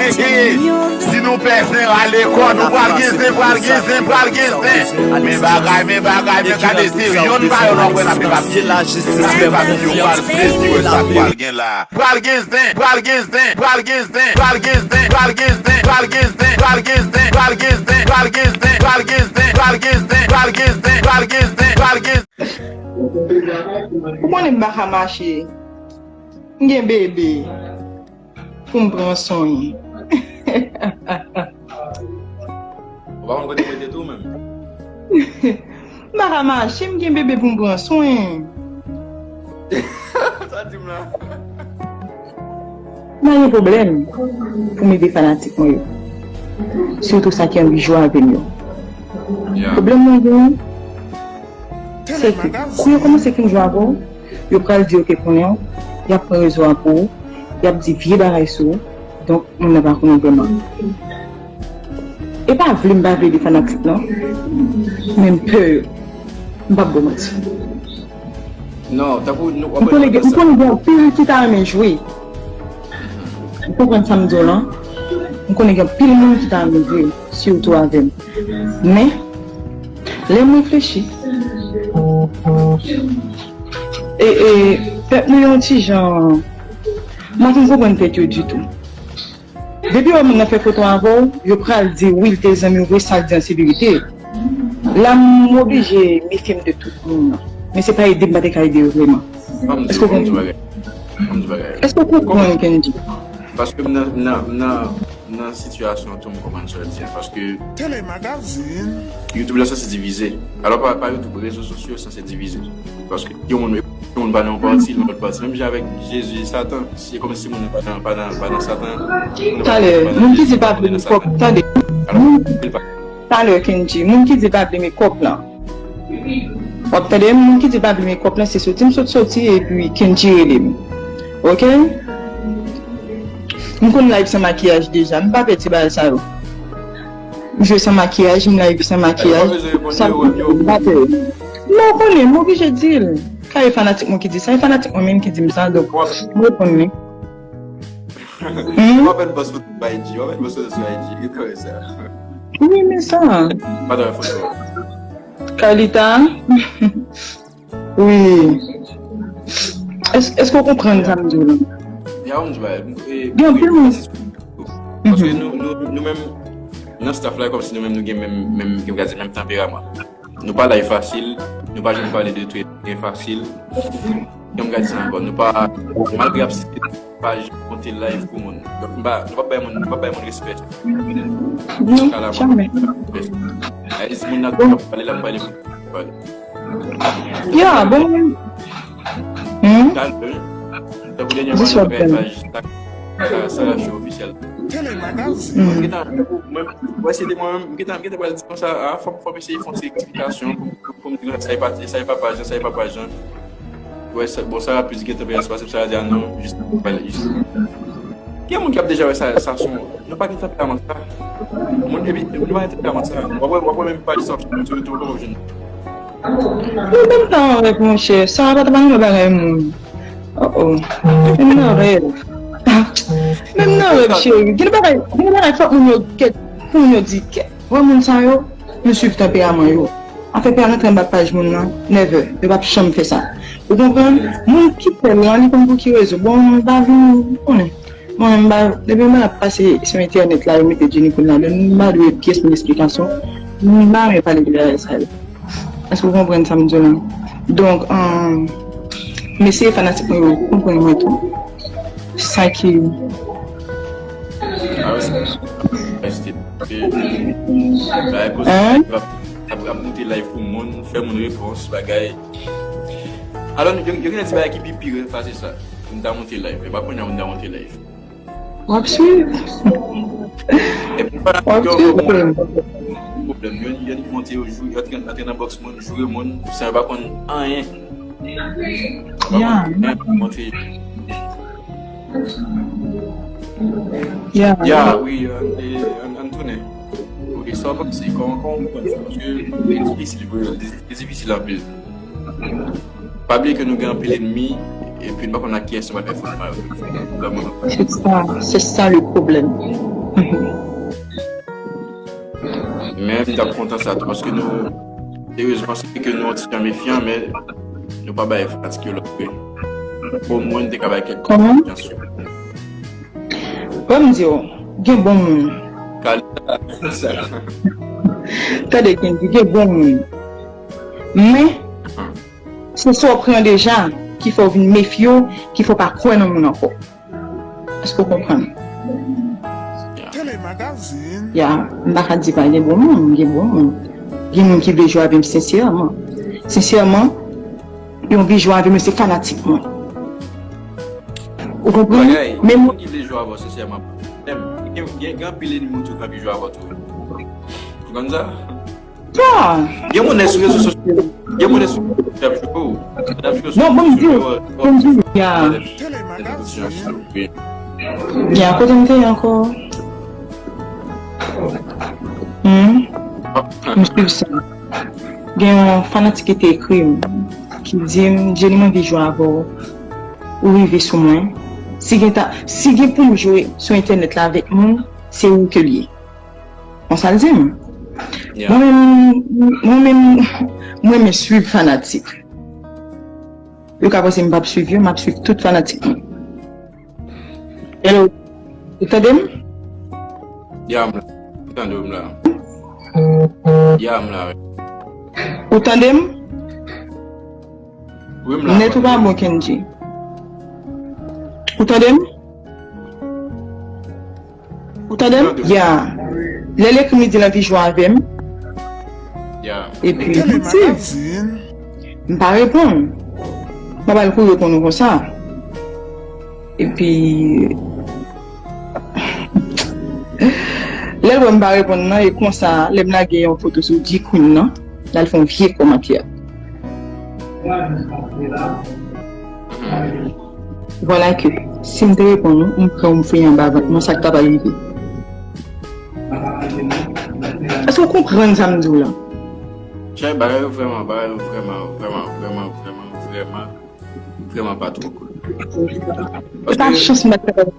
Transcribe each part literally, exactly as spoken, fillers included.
Si nou pè zen, rale kò nou, pral gen zen, pral gen zen, pral gen zen. Men bagay, men bagay, men gade, se yonn pa yonn w ap wè n ap epapye. N ap epapye, w pral sezi wè sa k pral gen la. Pral gen zen, pral gen zen, pral gen zen, pral gen zen, pral gen zen, pral gen zen, pral gen zen, pral gen zen, pral gen zen, pral gen zen, pral gen zen, pral gen zen, pral gen zen, pral gen zen, pral gen zen, pral gen zen. Ou konnen m pa ka mache. M gen bebe pou m pran swen. Ou pa konn kote mete tou menm? M pa ka mache, m gen bebe pou m pran swen. Sa di m la. M pa gen pwoblèm pou m ede fanatik mwen yo. Sitou sa ki anvi jwe avè m yo. Pwoblèm mwen genyen, se ke kou yo kòmanse fin jwe avè w, yo pral di yo te konnen w, y ap pran rezo a pou ou, y ap di vye bagay sou ou, donk moun nan pa konnen w vrèman. E pa vle m pa vle de fanatik non, men m pè yo. M p ap ba w manti. Non, tankou nou, w ap... M konnen gen, m konnen gen anpil ki ta renmen jwe. Ou konprann sa m di w lan? M konnen gen anpil moun ki ta renmen jwe, sitou avè m. Men, lè m reflechi, e, e, pèp nou yon ti jan, m pa fin konprann tèt yo ditou. Depi yon moun nan fè foto avè w, yo pral di wi, l te zanmi w vre, sa l di an se verite. La, m oblije mefye m de tout moun nan. Men se pa ede m pa te ka ede yo vrèman. Èske w konprann? Èske w konprann, Kenji? Paske m nan, m nan, m nan, m nan sitiyasyon tou, m konprann sa w di a. Paske Tele Magazine. YouTube la sanse divize. Alò, pa, pa YouTube, rezo sosyo sanse divize. Paske yon moun, yon moun pa nan yon pati, nan lòt pati. Menm jan avèk Jezi e Satan, se kòmsi moun nan pa nan, pa nan, pa nan Satan. Talè, moun ki di pa vle mekòp, tande. Talè, Kenji, moun ki di pa vle mekòp lan. W ap tande m, moun ki di pa vle mekòp lan, se soti m sot soti, epi Kenji rele m. Oke? M konn live san makiyaj deja, m pa pè ti bagay sa yo. M jwe san makiyaj, m live san makiyaj. Sa m pa pè. Non, w konnen, m oblije di l. Ka e fanatik mwen ki di sa, e fanatik mwen menm ki di m sa, donk, m reponn li. Hmm? W ap fè n pòs foto sou I G, w ap fè n pòs foto sou I G, ki travay sa? Wi, men sa. Pa travay foto. Carlita? Wi. Èske, èske w konprann sa m di w la? Ya, m di w, e, gen anpil moun. Paske nou, nou, nou menm, nan staff la, kòmsi nou menm, nou gen menm, menm, gen, gade, menm tanperaman. Nou pa live fasil, nou pa janm pale de trè byen fasil. Jan m ka di sa ankò, nou pa, malgre y ap site, nou pa janm monte live pou moun. Donk, nou pa, nou pa bay moun, nou pa bay moun respè. Non, jamè. Ay, si moun nan ap pale, l ap pale pou pale. Ya, bon. Hmm? Tankou dènye fwa nou fè paj Sa, Sarah Show ofisyèl. Hmm. Mwen, mwen, mwen, se te mwen menm, m gentan, m gentan pral di konsa, a, fò, fò m eseye fè yon ti eksplikasyon pou, pou, pou m di sa e pa, sa e pa paj lan, sa e pa paj lan. Wè, sa, bon, sa rapid gentan fè espas, sa di a non, jis, jis. Gen moun k ap deja wè sa, sa son, nou pa gen tanperaman sa. Moun, epi, nou pa gen tanperaman sa. W ap wè, w ap wè menm paj sa, sou YouTube, w ap jwenn. Ou menm nan rèv, monchè. Sa pa t ap nan bagay moun. Oh, oh. Menm nan rèv. Menm nan rèv, cheri. Gen de bagay, gen de bagay fòk moun yo kèt, pou moun yo di kèt. Wè moun sa yo, yo swiv tanperaman yo. Afè pou y al rantre anba paj moun nan, never. Yo p ap janm fè sa. Ou konprann? Moun ki fè l lan, li konn pou ki rezon. Bon, m pa vin konnen. Mwen menm, m pa, depi mwen ap pase sou entènèt la, yo mete Jenny Queen ladan, m pa dwe pyès moun esplikasyon. M pa renmen pale de bagay sa yo. Èske w konprann sa m di w la? Donk, um, m eseye fanatik mwen yo konprann mwen tou. Sa ki... Hein? Ap, ap monte live pou moun, fè moun repons, bagay. Alò, yo, yo gen ti bagay ki pi pire pase sa. Pou m ta monte live. E pa kounye a pou m ta monte live. W ap swiv. Epi, w ap swiv. Pwoblèm. Yo, yo monte, yo jwe, yo antre, antre nan bòks moun, joure moun, san yo pa konn anyen. Yo pa konn anyen, yo monte. Ya, wi, ann, e, ann, ann tounen. Ok, sa w panse, kòman, kòman w konprann sa? Paske li difisil vre, li, li difisil anpil. Pa bliye ke nou gen anpil enmi, epi nou pa konn ak kiyès nou pral fè fòs nou yo. Se sa, se sa le problème. Men m t ap kontan sa tou, paske nou, serezman, se ke nou yon ti jan mefyan, men nou pa bay fanatik yo lòt vre. Omwen, nou te ka bay kèk konfyans yo. Ban m di w, gen bon moun. Kalita, sa. Tande, Kendy, gen bon moun. Men, se sa w pran deja ki fè w vin mefye w, ki fè w pa kwè nan moun ankò. Èske w konprann? Ya, m pa ka di pa gen bon moun, gen bon moun. Gen moun ki vle jwe avè m sensèman. Sensèman, yon vle jwe avè m, se fanatik mwen. Ou konprann? Men moun ki vle jwe avè w sensèman, gen, gen, gen anpil enmi w tou k anvi jwe avè w tou. Ou konn sa? Gen moun sou rezo sosyo. Gen moun sou rezo sosyo k ap jwe w. K ap jwe w sou rezo sosyo. Non, ban m di w, ban m di w, ya. Ya, kote m te ye ankò? Hmm? M swiv sa. Gen yon fanatik ki te ekri m, ki di m, Jenny, m anvi jwe avè w. Ou rive sou mwen. Si gen ta, si gen pou m jwe sou entènèt la avèk moun, se ou ke l ye. Konsa l di m. Mwen menm, mwen menm, mwen renmen swiv fanatik. Yo ka panse m p ap swiv yo, m ap swiv tout fanatik mwen. Hello, ou tande m? Ya, m la. Ou tande w, m la. Ya, m la, wi. Ou tande m? Wi, m la. Nèt ou pa bon, Kendy. Ou tande m? Ou tande m? Ya. Lè l ekri m, li di l anvi jwe avè m. Ya. Epi, li di, m pa reponn. M pa ba l kouri konn ou konsa. Epi, lè l wè m pa reponn nan, e konsa, lè m lage yon foto sou G Queen nan, l al fè yon vye kòmantè. Vwala ke, si m te reponn ou, m pran ou m fouye anba vant mwen, sa k ta pral rive? Èske w konprann sa m di w la? Chay, bagay yo vrèman, bagay yo vrèman, vrèman, vrèman, vrèman, vrèman, vrèman pa twò cool. E pa chans m pa t kapab.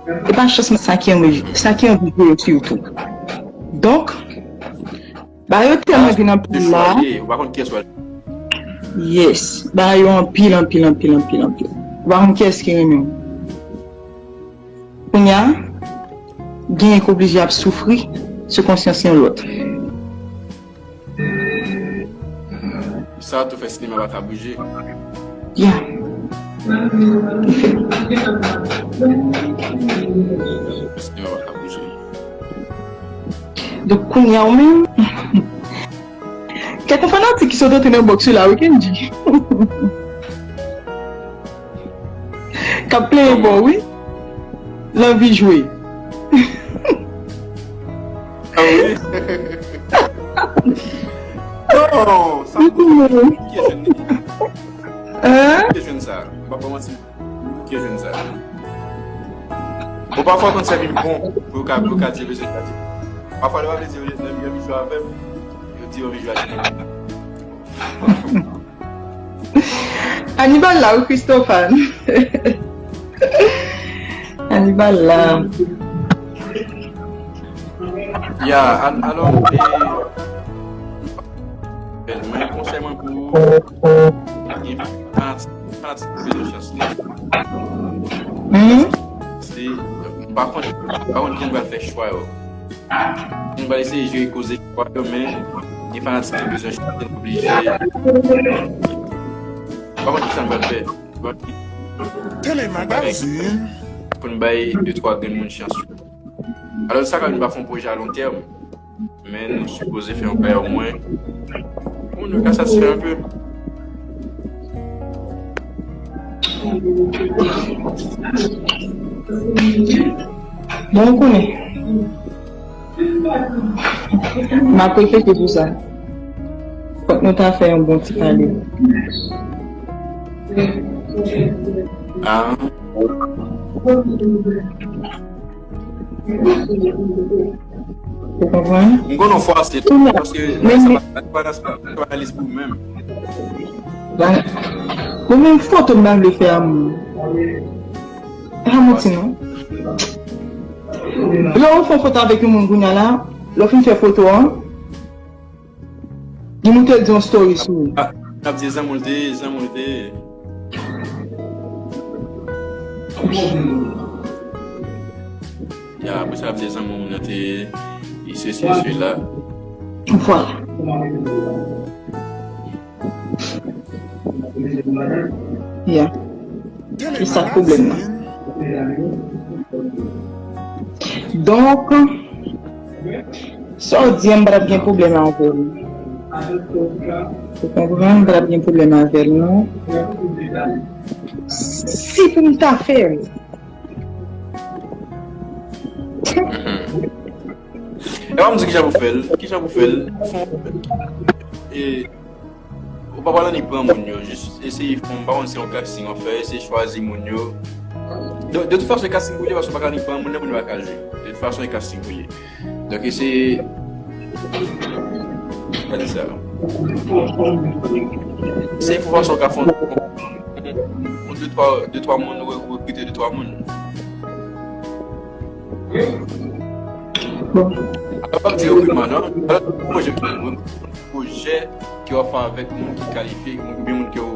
E pa chans m, sa ki anvi, sa ki anvi voye sou YouTube. Donk, bagay yo tèlman vin anpil la. Ou pa konn kiyès w al. Yes. Bagay yo anpil, anpil, anpil, anpil, anpil. Ou pa konn kiyès ki renmen w. Kounye a, genyen k oblije ap soufri sou konsyans yon lòt. Sa tou fè sinema pa ka bouje. Ya. Sinema pa ka bouje. Donk, kounye a ou menm, kèk fanatik ki sot antre nan bòks la, wi, Kendy. K ap plenyen bò, wi. L anvi jwe. Ah wi. Non, sa ki jwenn li. Hein? Ki jwenn sa? M pa ba w manti. Ki jwenn sa? Bon, pafwa, konn sèvi m bon, pou yo ka, pou yo ka di, bezwen ka di. Pafwa, lè yo ap di, yo, yo, yo vin jwe avè m, yo di, yo vin jwe avè m. Hannibal la, wi, Christophane. Hannibal la. Ya, al-, alò, e, mwen, konsèy mwen pou ou, fanatik, fanatik bezwen chans li. Hmm? Se, m pa konn, m pa konn ki moun pral fè chwa yo. M pral eseye jere koze chwa yo, men gen fanatik ki bezwen chans, nou oblije. M pa konn kisa m pral fè. Tele Magazine. Pou n bay de twa grenn moun chans yo. Alò, sa ka vin pa fè yon pwojè a lon tèm, men nou sipoze fè yon bagay omwen pou nou ka satisfè yon pe. Bon, ou konnen. M ap reflechi sou sa. Fòk nou ta fè yon bon ti pale. Ah. Ou konprann? M konn yon fwa se paske men, sa pa, sa pa analiz pou ou menm. Mwen menm foto m pa vle fè a moun. Pa manti non. Lè w fè yon foto avèk yon moun kounye a la, lè w fin fè foto an, li montre l di yon story sou ou. Ah, n ap di zanmi w te ye, zanmi w te ye. Ya, apre sa, ap di zanmi w te ye, e sesi, e sela. Vwala. Ya. Se sa k pwoblèm nan. Donk, sa w di an, m pa t ap gen pwoblèm avè l. Ou konprann? M pa t ap gen pwoblèm avè l, non. Si pou m ta fè l. E pa m di kijan pou fè l. Kijan pou fè l. Fon, e, ou pa pral annik pran moun yo. Jis eseye fè, m pa konn si yon casting w ap fè, eseye chwazi moun yo. De, de tout fason, e casting pou l ye, paske ou pa ka annik pran moun nan pou nou pa ka jwe. De tout fason, e casting pou l ye. Donk, eseye, pa di sa. Se enfòmasyon w ka fè yon, yon de twa, de twa moun, ou rekrite de twa moun. Bon. Apa m di rekritman, non? Alò, mwen, je, pwojè ke w ap fè avèk moun ki kalifye, oubyen moun ke w,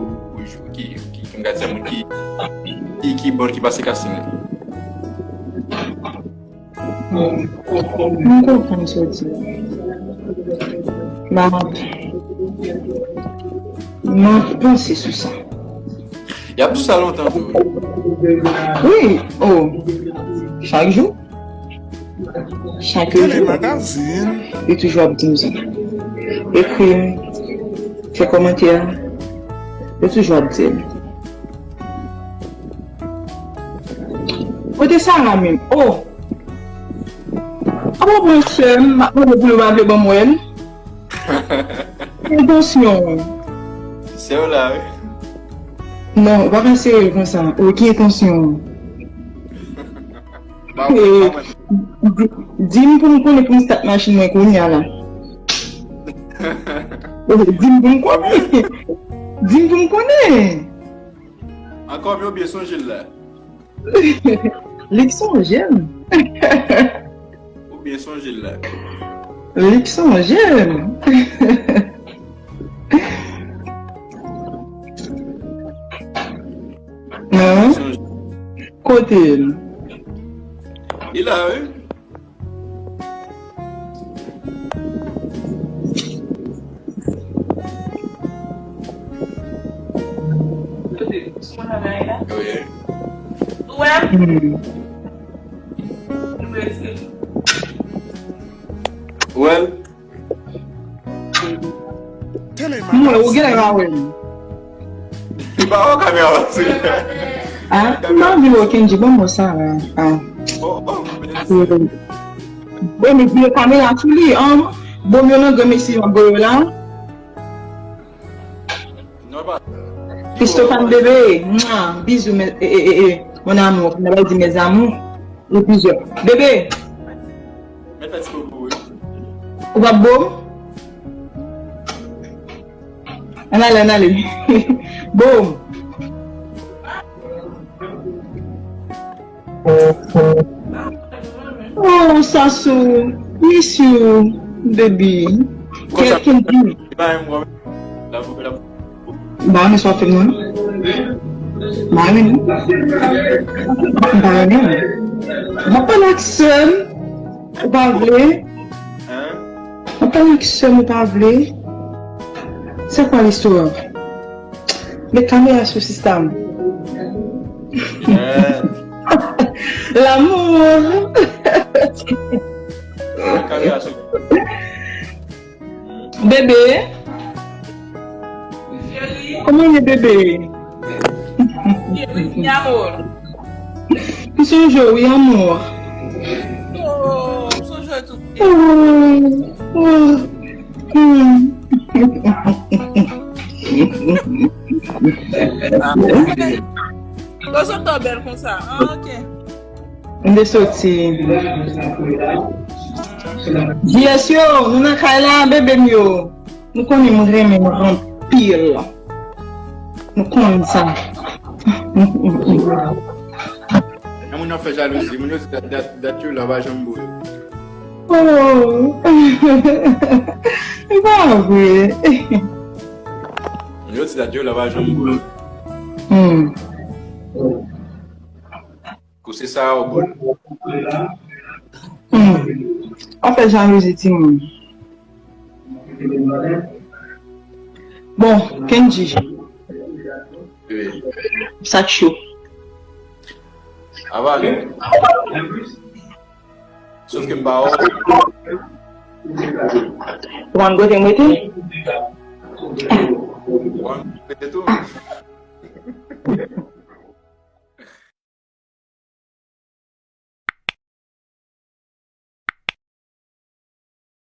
ki, ki, ki, ki, ki bon, ki pase casting nan. M konprann sa w di. M ap, m ap panse sou sa. Y ap di sa lontan tou. Wi, oh. Chak jou. Chak jou. Yo toujou ap di m sa. Ekri m, fè kòmantè. Yo toujou ap di m. Kote Sara menm? Oh! Apa w pran sè m, m ap mande pou yo pa vle ban m wè l? Ki entansyon w? Sè w la, wi. Non, ou pa ka sere l konsa. Ou ki entansyon w? Ba mwen, ba mwen. Di m pou m konnen pou m stat machin mwen kounye a la. Di m pou m konnen. Di m pou m konnen. Ankò, m byen sonje l la. Li k sonje m. Ou byen sonje l la. Li k sonje m. Hein? Sonje. Kote l? Li la, wi. Wi. Hmm. Well. M wè ou genlè pa wè m. Li pa wè kamera pase. Ah, m pa vle wè Kendji, ban m wè Sara. Ah. Oh, oh, mèsi. Bon, men vire kamera sou li, an. Bon, yo nan granmesi yo ap goyo la. Christophe bébé, mwa, bizou, mes, eh, eh, eh, eh, mon amour, n a di mes amours, e plizyè. Bébé! Mèt fè ti koko, wi. Ou p ap bo m? Ann ale, ann ale. Bo m. Oh, Sassou, miss you, baby. Kèt Kendji. Ba, men sa w ap fè m nan. Ba, men non. Ba, men non. M ap pale ak sè m, ou pa vle. M ap pale ak sè m, ou pa vle. C'est quoi l'histoire? Met kamera sou sista m. L'amour. Met kamera sou. Bebe. Cheri. Kòman w ye, bebe? Cheri, mi amor. M sonje w, wi, amor. Oh, m sonje w tou. Oh, oh, hmm. Kote w bèl konsa? Ah, ok. M te soti. G S yo, nou nan kay la, bebe m yo. Nou konnen m renmen nou anpil. Nou konn sa. Moun nan fè jalouzi, moun yo di dat, dat, dat yo la pa janm boule. Oh! E pa vre. Moun yo di dat yo la pa janm boule. Hmm. Kou se sa ou boule. Hmm. Ou fè jalouzi timoun. Bon, Kendji, Wi. sa k cho. Avale. Sof ke m pa wè. Ou konn kote m rete? Wan, rete tou.